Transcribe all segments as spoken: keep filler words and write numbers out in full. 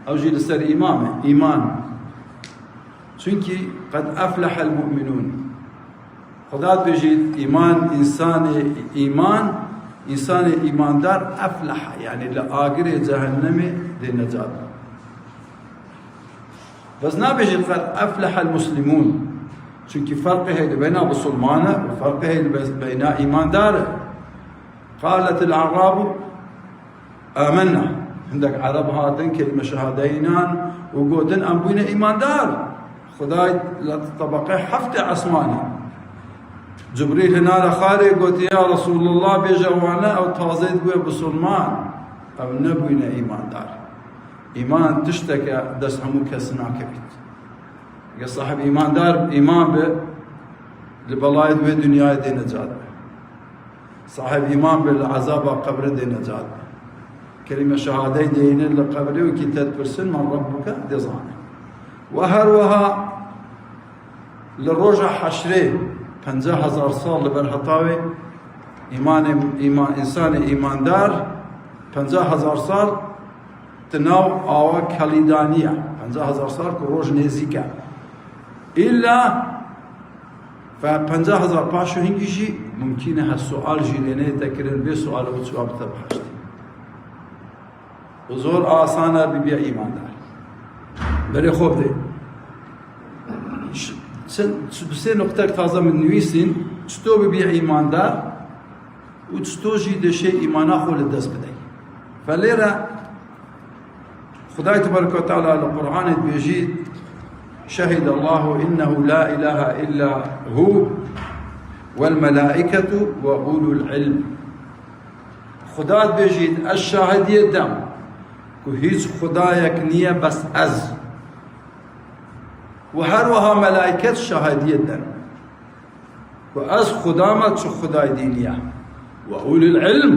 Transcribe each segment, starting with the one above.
Ew jî li ser îman e, îman. Çunkî qed eflehel mu'minûn. Xuda dibêjît îman, însanê îman, însanê îmandar eflehe, yanî li agirê cehennemê dê necat. Bes nabêjît qed eflehel muslimûn. Çunkî ferqê heye li beyna bisilmane û ferqê heye li be-, beyna îmandar e. Qaletil a'rabu amenna. Hindek Ereb hatin, kelîme şehadeyî nan û gotin, em bûyne îmandar. Xuday li tebeqê heftê esmanî. Cibrîl hinare xarê gotiye, ya Resulullah, bêje wane, ew tazê dibûye bisilman. Ew nebûyne îmandar. Îman tişteke dest hemû kes nakevît. Eger sahib îmandar îman be, li belayê di wê dinyayê dê necat be. Sahib îman be, li ezaba qebrê dê necat be. Kelîme şehadeyî dê yîne li qebrê û kî te dipirsin, "Men Rabbuke?" dê zane. Û her wiha li roja heşrê, penca hezar sal li ber heta wê, îmanê, îman, însanê îmandar penca hezar sal di nav awa kelî de niye. Penca hezar sal ku roj nêzîk e. Îlla fe penca hezar paş û hingî jî mumkîn e, her sual jî lê neyête kirin, bê sual û cewab te biheştî. Û zor asan e bibiye îmandar. Berê xwe bidê. Ş-, çend, çi du sê nuqtek taze min nivîsîn, çito bibiye îmandar û çito jî dê şê îmana xwe li dest bidey. Fe lêre Xudayê Tebareke ve Teala li Qur'anê dibêjî, "Şehidallahu innehu la ilahe illa hu vel melaiketu ve ulul ilm." Xuda dibêjît, ez şahidiyê dem ku hîç xudayek niye bes ez. Û her wiha melaiket şahidiyê den ku ez Xuda me, çi xudayê dî niye. Ve ulul ilm,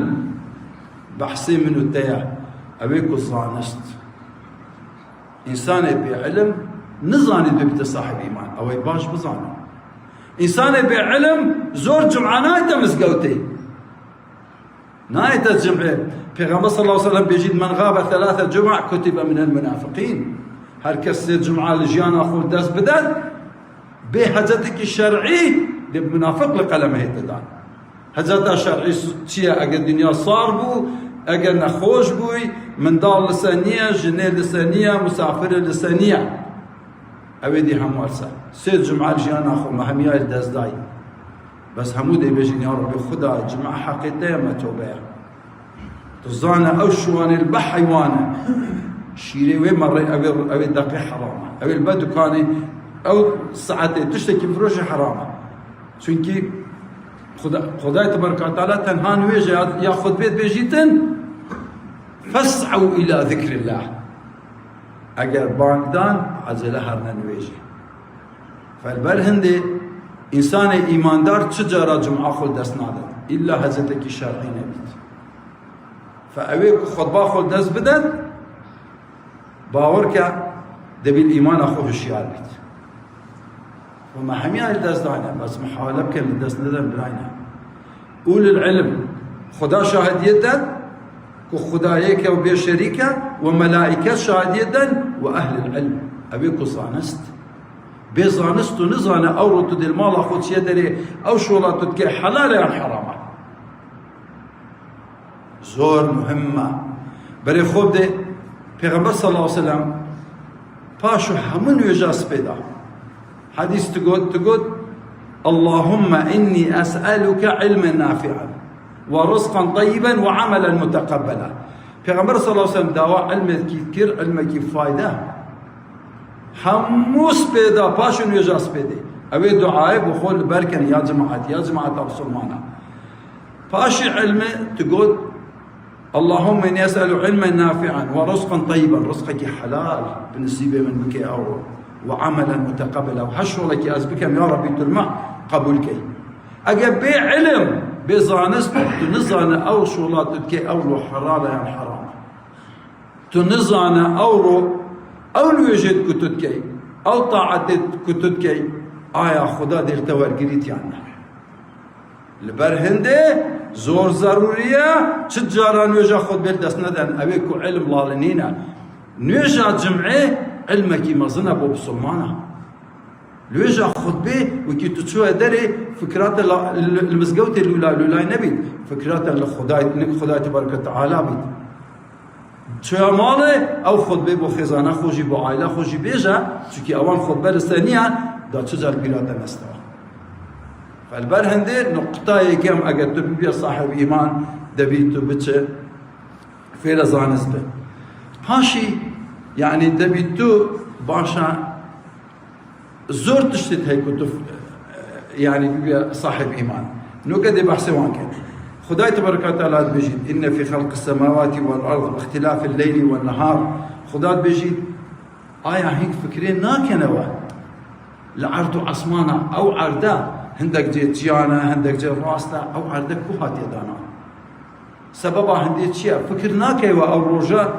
behsê min û te ye, ew ê ku zanist. Însanê bê ilim nizanî dê bite sahib îman. Ew ê baş bizane. Însanê bê ilim zor cuma nayête mizgewtê. Nayête cum'ê. Pêxember sallallahu aleyhi ve sellem bêjît, "Men gabe thelâthe cuma kutibe minel munafiqîn." Her kes sê cuma li jiyana xwe dest bide, bê hecetekî şer'î dê munafiq li qeleme hête dan. Heceta şer'î çi ye? Eger dinya sar bû, eger nexweş bûy, mindal li se niye, jinê li se niye, musafirê li se niye. Ew ê dî hemû erse. Sê cuma jiyana xwe me hemiya li dest dayî. Bes hemû dê bêjin, ya Rebbi Xuda, cuma heqê te ye, me tobe ye. Tu zane ew şiwanê li be heywan e. Şîrê wê merê ew ê, ew ê deqê heram e. Ew ê li be dukanê ew saetê tiştekî firoşê heram e. Çunkî Xuda, Xudayê Tebareke ve Teala tenha nûêje ya, ya xutbê dibêjîtin, "Fes'ew ila zikrillah." Eger bang dan, ecele herne nûêjê. Felber hindê însanê îmandar çi cara cuma xwe dest nade. Îlla hecetekî şer'î nebît. Fe ew ê ku xutba xwe dest bide, bawer ke, dê bî li îmana xwe hişyar bît. Û me hemiya li dest dayne, bes muhawele bikin li dest neden birayne. Ulul ilm, Xuda şahidiyet den ku Xuda yek e û bê şerîk e, û melaiket şahidiyet den û ehlil ilm. Ew ê ku zanist. Bê zanist tu nizane ewro tu dê li mala xwe çiye derê, ew şola tu dikê helal e yan heram e. Zor muhim e. Berê xwe bidê, Pêxember sallallahu aleyhi ve sellem paşo hemû nûêja spê da. Hedîs tu got, tu got, "Allahümme inni es'eluke ilmen nafi'an ve rızqan tayyiben ve amelen muteqabbela." Pêxember sallallahu aleyhi ve sellem dawa ilmekî kir, ilmekî fayde. Hemû spê da, paşo nûêja spê dê. Ew ê duayê bi xwe li ber kenê, ya cemaet, ya cemaeta bisilmana. Paşê ilmê tu got, "Allahümme inni es'elu ilmen nafi'an ve rızqan tayyiben." Rizqekî helal bi nisîbê min bike ew. "Ve amelen muteqabbela." Û her şolekî ez bikem, ya Rebî, tu li me qebûl key. Eger bê ilim, bê zanist, tu nizane ew şola tu dikey ew lo helal e yan heram e. Tu nizane ewro ew nûêjê ku tu dikey, ew taetê ku tu dikey, aya Xuda dê li te wergirît yan ne. Li ber hindê zor zerûrî ye, çi cara nûêja xwe bi dest neden, ew ê ku ilm lalinîne. Nûêja cim'ê ilmekî mezin e bo bisilmana. Nûêja xutbê wekî tu çûye derê, fikra te la, li, li mizgewtê lûlay lûlay nebît. Fikra te li Xwedayê, nik Xwedayê Tebareke Teala bît. Çûye malê, ew xutbê bo xêzana xwe jî, bo aîla xwe jî bêje, çunkî ewan xutbe li ser niye, da çi car bîra te nestewa. Fel ber hindê nuqta yekem, eger tu bibiye sahib îman, debî tu biçe fêre zanist be. Paşî, yanî debî tu başa zor tiştê heye ku tu, yanî bibiye sahib îman. Noke dê behsê wan ket. Xwedayê Tebareke Teala dibêjît, "Inne fî xelqis semawati vel ard ve îxtilafil leyli ven nehar." Xuda dibêjît, aya hîn fikirê nakene we? Li erd û esmana, ew erde hindek cê çiyan e, hindek cê rast e, ew erde ku hatiye dana? Sebeba hindê çi ye? Fikir nakey we ew roja,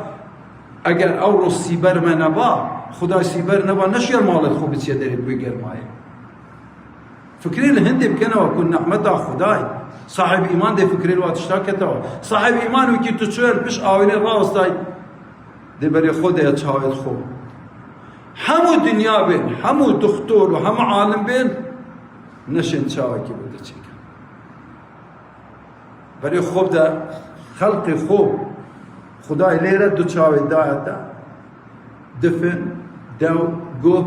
eger ew roj sîber me neba, Xuday sîber neba, neşiyer malê xwe biçiye derê bi wê germayê. Fikirê li hindê bikene we ku nehmeta Xuday, sahib îman dê fikirê li wa tişta kete we. Sahib îman wekî tu çûye li pişt awênê rawestay, dê berê xwe de ye çavê xwe. Hemû dinya bên, hemû doxtor û hemû alim bên, neşên çavekî bi te çêkin. Berê xwe de xelqê xwe, Xudayê lê re du çavê daye te, difin, dew, guh,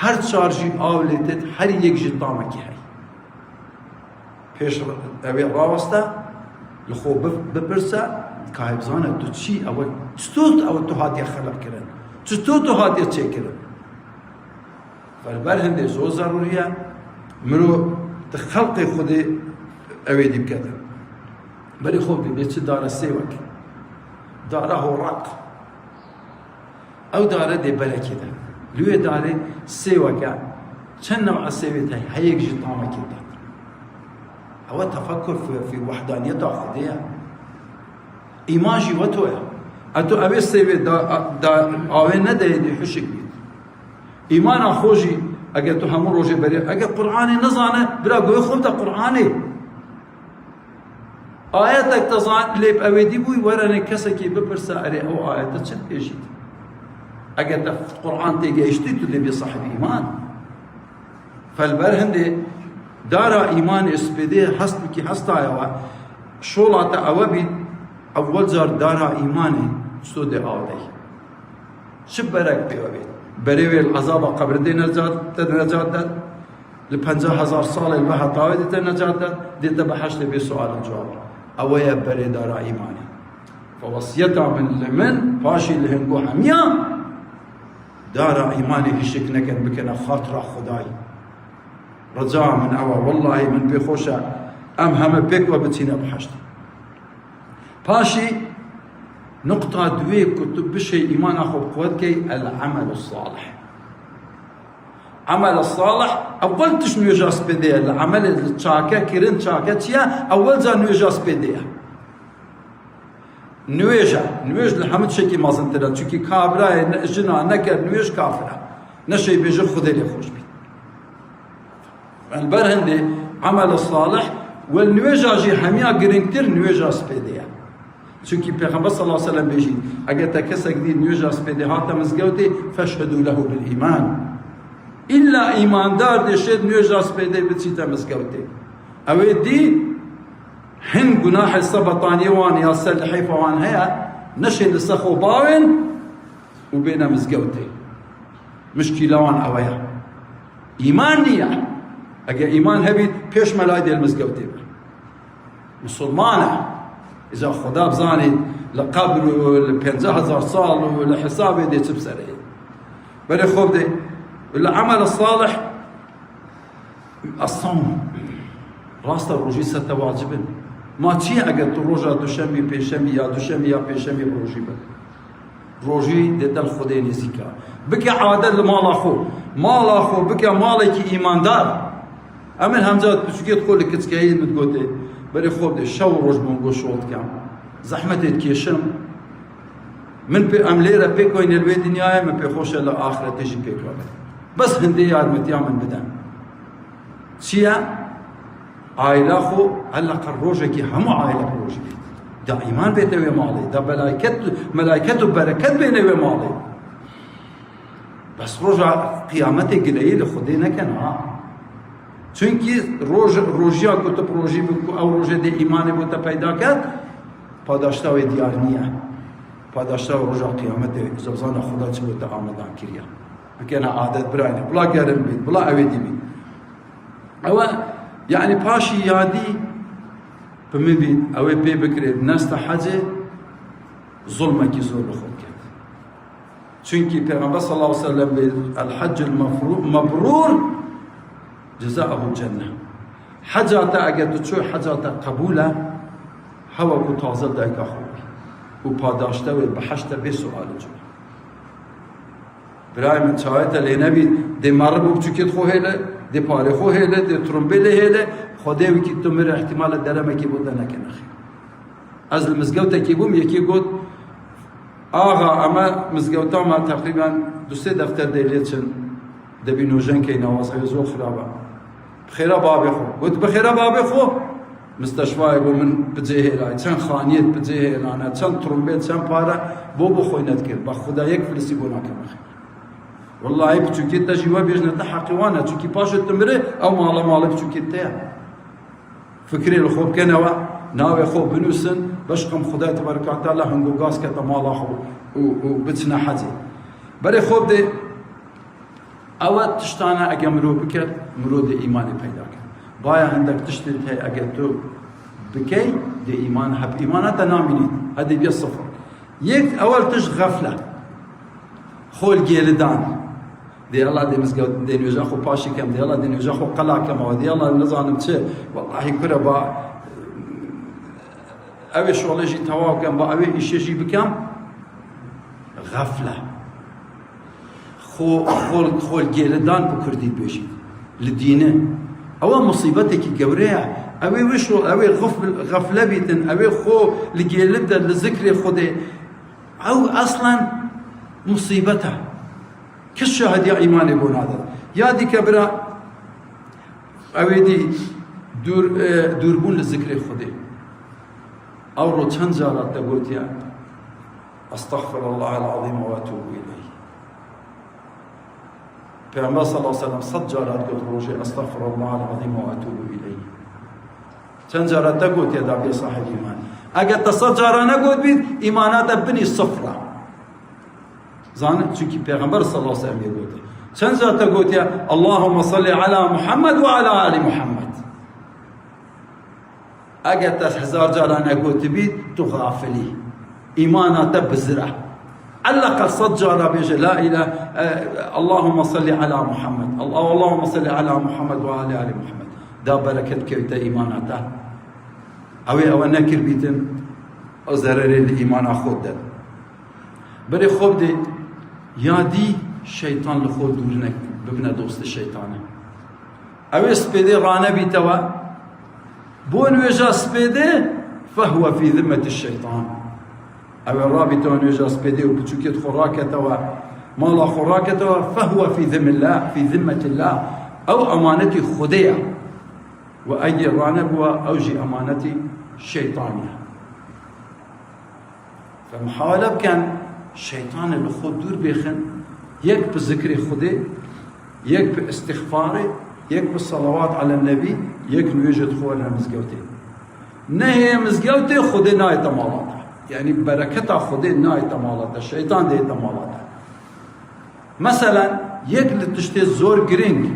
her çar jî av lê têt, her yek jî tamekî heye. Pêş ew ê raweste, li xwe bif-, bipirse, ka hê bizane tu çî, ew e, çito ew tu hatiye xelq kirin, çito tu hatiye çêkirin. Fel ber hindê zor zerûrî ye, mirov di xelqê Xwedê ew ê dî bikete. Berê xwe bibê çi dare sêwek. Dara horaq. Ew dare dê berekê de. Li wê darê sêwek e. Çend new'a sêwê te heyek jî tamekê te. Ew e tefekkur fi, fi wahdaniyeta Xwedê ye. Îman jî we to ye. E tu ew ê sêwê da, da, awê nedeyê dê huşik bît. Îmana xwe jî, eger tu hemû rojê berê, eger Qur'anê nizane, bira guhê xwe bide Qur'anê. Ayetek te zan, lê bi ew ê dî bûy, werenê kesekî bipirse, erê ew ayete çi dibêjît? Eger te Qur'an têgehiştî, tu dê bê sahib îman. Fel ber hindê dara îmanê spêdê hest bikî, hestaya we, şola te ewe bît, ewwel car dara îmanê çito dê av dey. Çi berek pê ve bê? Berê wê li ezaba qebirê dê necat, te necat det. Li penca hezar salê li ve heta wê dê te necat det. Dê te behiştê bê sual û cewab. Ewe ye berê dara îmanê. Fe wesiyeta min li min, paşî li hingo hemiya, dara îmanê hişik nekin, bikene xatira Xwedayê. Rica min ew e, wellahî min pê xweş e, em heme pêk ve biçîne behiştê. Paşî nuqta duwê ku tu bişê îmana xwe bi quwet key, el-emelu salih. Emel salih, ewwel tişt nûêja spêdê ye. Li emelê li çake kirin, çake çi ye? Ewwel ca nûêja spêdê ye. Nûêja, nûêj li hemû tiştekî mezintir e. Çunkî ka birayê ne, jina neke nûêj kafir e. Neşê bêje Xwedê lê xweş bît. Li ber hindê emel salih, wel nûêja jî hemiya girîngtir nûêja spêdê ye. Çunkî Pêxember sallallahu aleyhi ve sellem bêjî, eger te kesek dî nûêja spêdê hate mizgewtê, feşhedû lehu bil îman. Îlla îmandar dê şêt nûêja spêdê biçîte mizgewtê. Ew ê dî hin gunahê se betaniyê wan ya se lihêfa wan heye, neşên li se xwe bawên û bêne mizgewtê. Mişkîla wan ewe ye. Îman niye. Eger îman hebît, pêş melayê dê li mizgewtê be. Misilman e. Îca Xweda bizanî li qebr û li pêncî hezar sal û li hesabê dê çi bi serê. Berê xwe bidê. Li emel salih Esam. Rast e, rojî ser te wacib in. Ma çi ye eger tu roja duşemî, pêşemî ya duşemî ya pêşemî bi rojî be? Rojî dê te li Xwedê nêzîk e. Bike adet li mala xwe. Mala xwe bike malekî îmandar. Em in hemca piçûkê xwe li kiçkeyê min digotê, berê xwe bidê, şev û roj bi min go şol dikem. Zehmetê dikêşim. Min pê, em lê re pêk weyne li wê dinyayê, min pê xweş e li axretê jî pêk weyne. Bes hindê yarmetiya min bide. Çi ye? Aîla xwe, eleqel rojekî hemû aîlek rojî bêt. Da îman bête wê malê, da melaiket, melaiket û bereket bêne wê malê. Bes roja qiyametê gileyî li Xwedê neken ha. Çunkî roj, rojiya ku tu bi rojî bi ku ew rojê dê îmanê bo te peyda ket, padaşta wê diyar niye. Padaşta wê roja qiyametê zozana Xweda çi bo te amadan kiriye. Bikene adet birayne. Bila gerim bît, bila ew ê dî bît. Ew e, yani paşî yadî bi min bît, ew ê pê bikirê, nesta hecê zulmekî zor li xwe diket. Çunkî Pêxember sallallahu aleyhi ve sellem bê, "El-haccul mefru-, mebrûr cezauhu cenne." Heca te eger tu çû, heca te qebûl e, hewa ku taze dayika xwe bî û padaşte wê behişte bê sual e. Birayê min, çavê te lê nebî, dê merib û biçûkêt xwe hêle, dê parê xwe hêle, dê trumbê lê hêle, Xwedê wekî tu mir e, îhtîmal e deremekî bo te neke nexê. Ez li mizgewtekî bûm, yekî got, "Axa, eme mizgewta me teqrîben du sê defter dê lê çin, debî nojen key nawaza wê zor xirab e." Bi xêra babê xwe. Got, "Bi xêra babê xwe." Misteşfayê bo min bi cê hêlay, çend xaniyêt bi cê hêlane, çend trumbêt, çend pare bo bo xwe nedikir. Ba Xuda yek filisî bo nake min xêr. Wellahî biçûkêt te jî we bêjne te heqê wan e. Çunkî paşê tu mirê, ew mala malê biçûkêt te ye. Fikrê li xwe bikenewe, navê xwe binûsin, bişqim Xwedayê Tebareka Teala hingo gaz kete mala xwe û, û biçine hecê. Berê xwe bidê, ewe tiştane ege mirov biket, mirov dê îmanê peyda ket. Baya hindek tiştê heye ege tu bikey, dê îman, heb îmana te namînî, hedê bîye sifir. Yek ewel tişt xefle. Xol gêlidan. Dê Allah dê mizgewt, dê nûja xwe paşî kem, dê Allah dê nûja xwe qela kem, dê Allah nizanim çi. Wellahî kure ba, ew ê şolê jî tewaw kem, ba ew ê îşê jî bikem. Xefle. Xo, xol, xol gêlidan bi kurdî bêjî. Li dîne. Ew e musîbetekî gewre ye. Ew ê wişo, ew ê xif-, xefle bîtin, ew ê xo li gêlib de, li zikrê Xwedê. Ew eslen musîbet e. Kes şahediya îmanê bo nade. Ya dîke bira, ew ê dî dûr, e, dûrbûn li zikrê Xwedê. Ew ro çend cara te gotiye, "Estexfirullahal azîm ve etûbû ileyh." Peyxember sallallahu aleyhi ve sellem sed cara got rojê, "Estexfirullahal azîm ve etûbû ileyh." Çend cara te gotiye da bê sahib îman? Eger te sed cara negot bît, îmana te binî sifra. Zanin, çunkî Pêxember sallallahu aleyhi ve sellem yê gotiye. Çend cara te gotiye, "Allahümme salli ala Muhammed ve ala ali Muhammed." Eger te hezar cara negotibî, tu xafilî. Îmana te bizir e. Eleqel sed cara bêje, "La îlah-, e, Allahümme salli ala Muhammed. Allah, Allahümme salli ala Muhammed ve ala ali Muhammed." Da bereket kewte îmana te. Ew ê ewe nekir bîtin, o zererê li îmana xwe de. Berê xwe bidê, ya dî şeytan li xwe dûr ne, bibine dostê şeytanê. Ew ê spêdê ranebîtewe, bo nûêja spêdê, fehwe fî zimmeti şeytan. Ew ê rabîtewe nûêja spêdê û piçûkêt xwe raketewe, mala xwe raketewe, fehwe fî zimmillah, fî zimmetillah. Ew emanetî Xwedê ye. Ve egê ranebûwa, ew jî emanetî şeytanê ye. Fe muhawele bikin, şeytanê li xwe dûr bêxin, yek bi zikrê Xwedê, yek bi îstixfarê, yek bi salawat ala nebî, yek nûêjê xwe werne mizgewtê. Nehê mizgewtê, Xwedê nayê te mala te. Yanî bereketa Xwedê nayê te mala te, şeytan dê te mala te. Meselen, yek li tiştê zor girîng,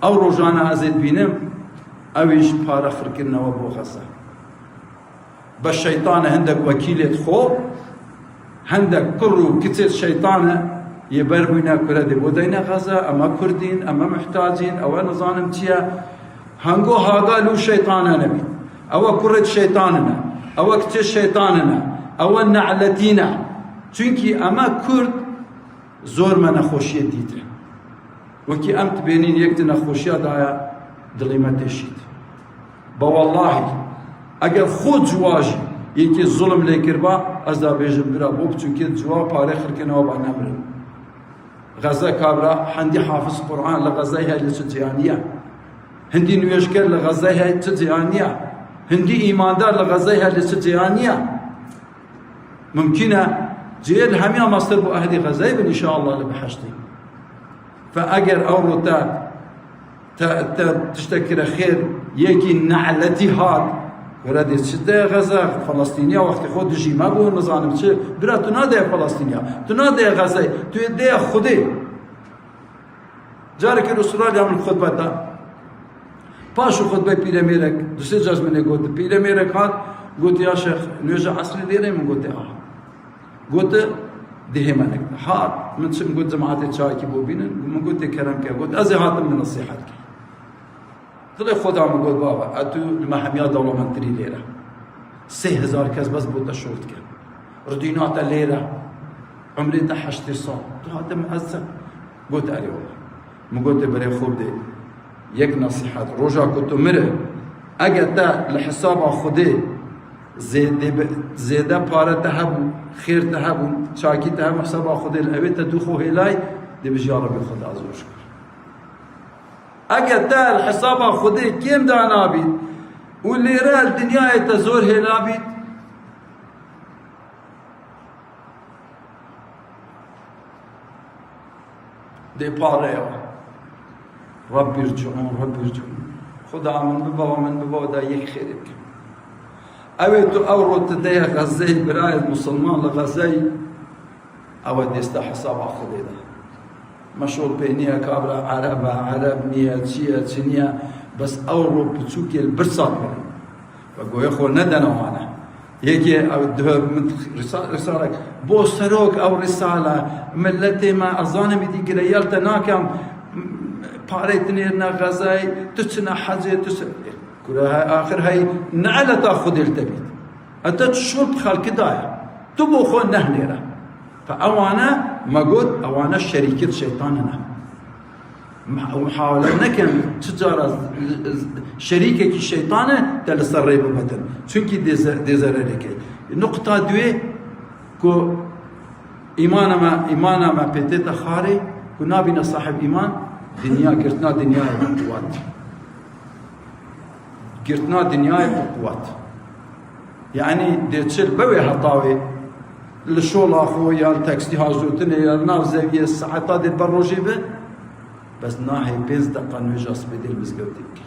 ew rojane ez ê dibînim, ew îş pare xirkirine we bo Xeze. Be şeytan e, hindek wekîlêt xwe, hindek kur û kiçêt şeytan e, yê ber bûyne kure dê bo deyne Xeze, eme Kurdîn, eme muhtacîn, ewe nizanim çi ye. Hango haga lû şeytane nebît. Ewe kurêt şeytanine, ewe kiçêt şeytanine, ewe ne'letîne. Çunkî eme Kurd zor me nexweşiyê dîte. Wekî em dibênîn yek di nexweşiya daye, dilê me têşît. Ba wellahî, eger xwe ciwa jî yekî zulm lê kirba, ez da bêjim bira bo biçûkê ciwa parê xirkirine we ba nemirin. Xeze kabra hendî hafiz Quran li Xeze heye li çi cihaniye. Hindî nûêjker li Xeze heye çi cihaniye. Hindî îmandar li Xezeyê her li çi cêya niye? Mumkin e cihê li hemiya mestir bo ehlî Xezeyê bin, înşallah li biheştê. Fe eger ewro te, te, te tiştek kire xêr, yekî ne'letî hat, were dê çi de Xeze, Felestîniya wextê xwe dijî me bû, nizanim çi, bira tu nadeye Felestîniya, tu nadeye Xezeyê, tu yê deye Xwedê. Carekê li Australya min xutbe da. Paşo xutbê pîremêrek, du sê cejminê got, pîremêrek hat, got, "Ya şêx, nûêja esrê lêrê?" Min got, "Aha." Got, "Dihê me nek." Hat, min çi, min got, "Cemaetê çayekî bo bînin." Min got, "Tê kerem ke." Got, "Ez ê hatim min nesîhet kir." Dilê xwe da min got, "Baba, e tu li me hemiya dewlemendtirî lêre. Sê hezar kes bes bo te şol dike. Ridîna te lêre. Umrê te heştê sal. Tu hate min ez." Got, "Erê wele." Min got, "Tê berê xwe bidê. Yek nesîhet. Roja ku tu mire, ege te li hesaba Xwedê zêde bi-, zêde pare te hebû, xêr te hebû, çakî te hebû hesaba Xwedê, li ewê te tu xwe hêlay, dê bi jiya Rebî xwe de zor kir." Ege te li hesaba Xwedê kêm danabît û lêre li dinyayê te zor hêlabît, dê pareya. Rabbî rciûn, Rabbî rciûn. Xuda min bibe, min bibe, da yek xêrê bikim. Ew ê tu ewro tu deye Xezeyê, birayê misilman li Xezeyê, ew ê dêste hesaba Xwedê de. Me şol pê niye, kabra Ereb e, Ereb niye, çi ye, çi niye, bes ewro piçûkê li birsa dibin. Ve goyê xwe nedene wane. Yekê ew dibe min risa-, risalek, "Bo serok ew risale, miletê me, ez zanim îdî girêyel te nakem, parê tu nêrine Xezeyê, tu çine hecê, tu çi-" Kure he-, axir hey ne'leta Xwedê li te bît. E te çi şol bi xelkî daye? Tu bo xwe nehnêre. Fe ewane, me got, ewane şerîkêt şeytanê ne. Mih-, muhawele nekin, çi cara z-, z-, şerîkekî şeytanê te li ser rê bibetin. Çunkî dê ze-, dê zererê kê. Nuqta duê ku îmana me, îmana me pê tête xarê, ku nabîne sahib îman, dinya, girtina dinyayê bi quwet. Girtina dinyayê bi quwet. Yanî dê çi li be wê heta wê, li şola xwe ya li taksî hajotinê ya li nav zeviyê saeta dê ber rojê be, bes nahê pênc deqa nûêja sibê dê li mizgewtê bikî.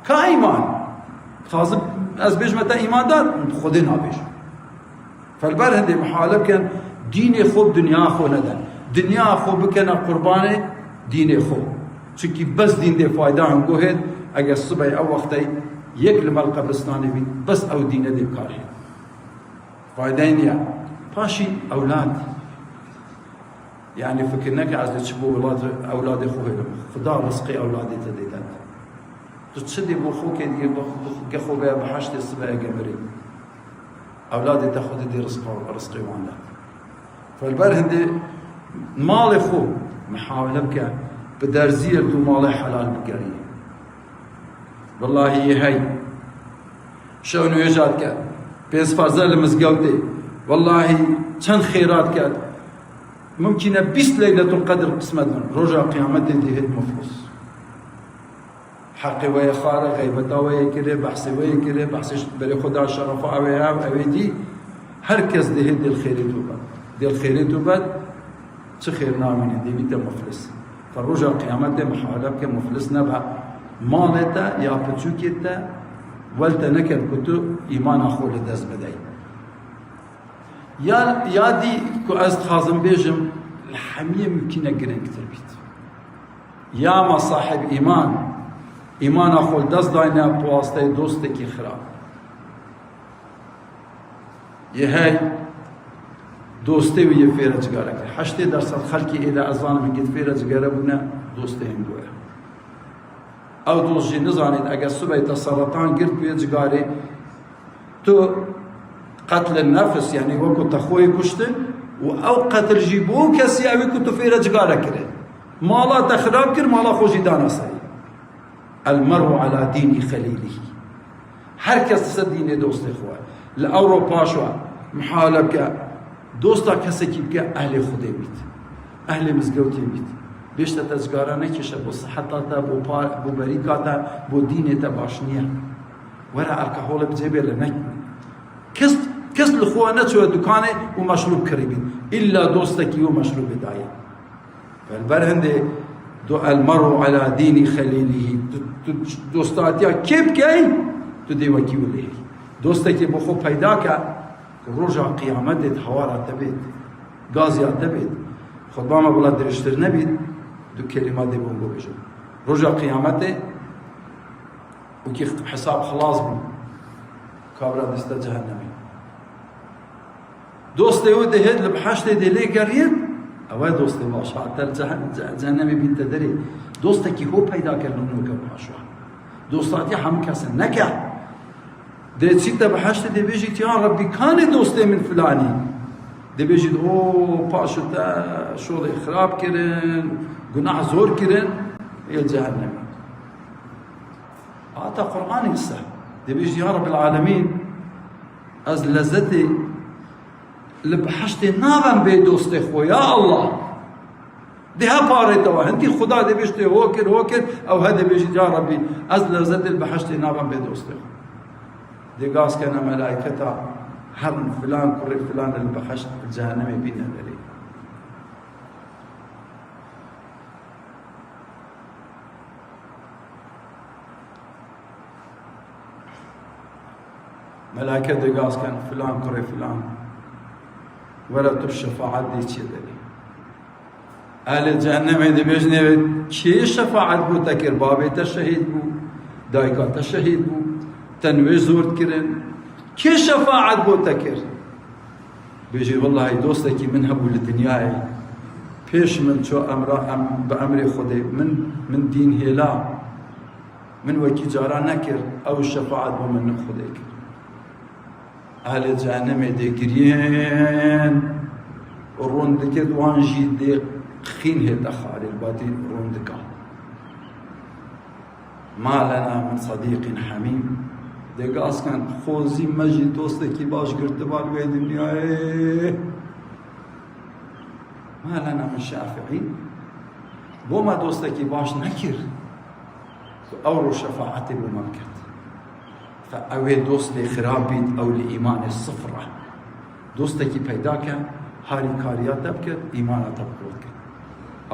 Ka îman? Dixwazim ez bêjime te îmandar, bi Xwedê nabêjim. Felber hindê muhale bikin, dînê xwe bi dinya xwe nedin. Dinya xwe bikene qurbanê dînê xwe. Çunkî bes dîn dê fayda hingo hêt, eger sibey ew wextey yek li mel qebristanê bît, bes ew dîne dê bi kar hêt. Faydayê niye. Paşî ewlad. Yanî fikir neke ez dê çi bo welat ewladê xwe hêlim. Xuda rizqê ewladê te dê det. Tu çi dê bo xwe kê diyê, bo xwe, bo xwe, ke xwe veya biheştê sibe ege mirî. Ewladê te xwe didê rizqa, rizqê wan de. Felber hindê malê xwe mihawele bike, bi derziyê tu malê helal bigerî. Wellahî yê hey. Şew nûêja dike. Pênc farze li mizgewtê. Wellahî çend xêrat ket. Mumkîne bîst Leyletul Qedr qismet bin. Roja qiyametê dê hêt muflis. Heqê we yê xare, xeybeta we yê kire, behsê we yê kire, behsê ş-, berê xwe da şerefa ew ê ev, ew ê dî, her kes dihê dê li xêrê tu be. Dê li xêrê tu be, çi xêr namîne, dê bîte muflis. Te roja qiyametê mihale bike muflis nebe. Malê te ya piçûkê te wel te neket ku tu îmana xwe li dest bidey. Ya, ya dî ku ez dixwazim bêjim, li hemiyê mumkîne girîngtir bît. Ya me sahib îman, îmana xwe li dest dayne bi wasteyê dostekî xirab. Yê hey, dostê wî yê fêre cigare kir. Heştê dersed xelkê êde ez zanim hingê fêre cigare bûne, dostê hingo ye. Ew dost jî nizanît, eger sibey te seretan girt wê cigarê, tu qetlin nefs, yanî wekû te xweyê kuştin û ew qetl jî bo kesî ew ê ku tu fêre cigare kire. Mala te xirab kir, mala xwe jî dana serî. El mer'u ala dînî xelîlîhî. Her kes li ser dînê dostê xwe. Li ewro paşa mihale bike, dosta kesekî bike, ehlê Xwedê bît. Ehlê mizgewtê bît. Bêjte te cigara nekêşe, bo siheta te, bo pa-, bo berîka te, bo dînê te baş niye. Were alkoholê bi cêbê li nek. Kes, kes li xwe neçûye dukanê û meşrûb kirî bît. Îlla dostekî wê meşrûbê daye. Ber, ber hindê do el meru ala dînî xelîlîhî. Tu, tu dostatiya kê bikey, tu dê wekî wê lê heyî. Dostekî bo xwe peyda ke, roja qiyametê di hawara te bêt, gaziya te bêt. Xutba me bila dirêjtir nebît, du kelîma dê bo bibêjim. Roja qiyametê, wekî hesab xilas bû, kabra diste cehennemê. Dostê wê dê hêt li biheştê dê lê geriyên, ew e dostê baş, ha, te li cehen-, ce-, cehennemê bîn te derê. Dostekî ho peyda kir li nûke paşwa. Dostatiya hemû kesin neke. Dê çî te biheştê dê bêjît, ya Rebbî, kanê dostê min filanî? Dê bêjît, o, paşo te şolê xirab kirin, gunah zor kirin, ê cehennemê. Hata Qur'anê wisa. Dê bêjît, ya Rebbil Alemîn, ez lezzetê li biheştê nabem bê dostê xwe, ya Allah. Dê he parê te wa. Hindî Xuda dê bêjît ho kir, ho kir, ew he dê bêjît, ya Rebbî, ez lezzetê li biheştê nabem bê dostê xwe. Dê gaz kene melayketa, herin filan kurê filan li biheşt, li cehennemê bîne derê. Meleke dê gaz ken, filan kurê filan, were tu şefaet dê çê derê. Ehlê cehennemê dê bêjinê, kê şefaet bo te kir? Babê te şehîd bû, dayika te şehîd bû, te nûê zor kirin. Kê şefaet bo te kir? Bêjê, wellahî dostekî min hebû li dinyayê. Pêş min çû emra, em, bi emrê Xwedê min, min dîn hêla. Min wekî cara nekir, ew şefaet bo min Xwedê kir. Ehlê cehennemê dê giriyên, rûn dikir, wan jî dê xîn hête xalê, li batî rûn dika. Ma lena min sedîqîn hemîm. Dê gaz ken, xozî me jî dostekî baş girtiba li wê dinyayê. Ma lena min şafi'în. Bo me dostekî baş nekir, ku ew roj şefaetê bo me biket. Fe ew ê dost lê xirab bît, ew li îmanê sifir e. Dostekî peyda ke, harîkariya te biket, îmana te bi qûwet ket.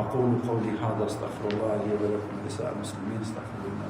أقول قولي هذا، أستغفر الله لي ولكم ولسائر المسلمين، استغفروه إنه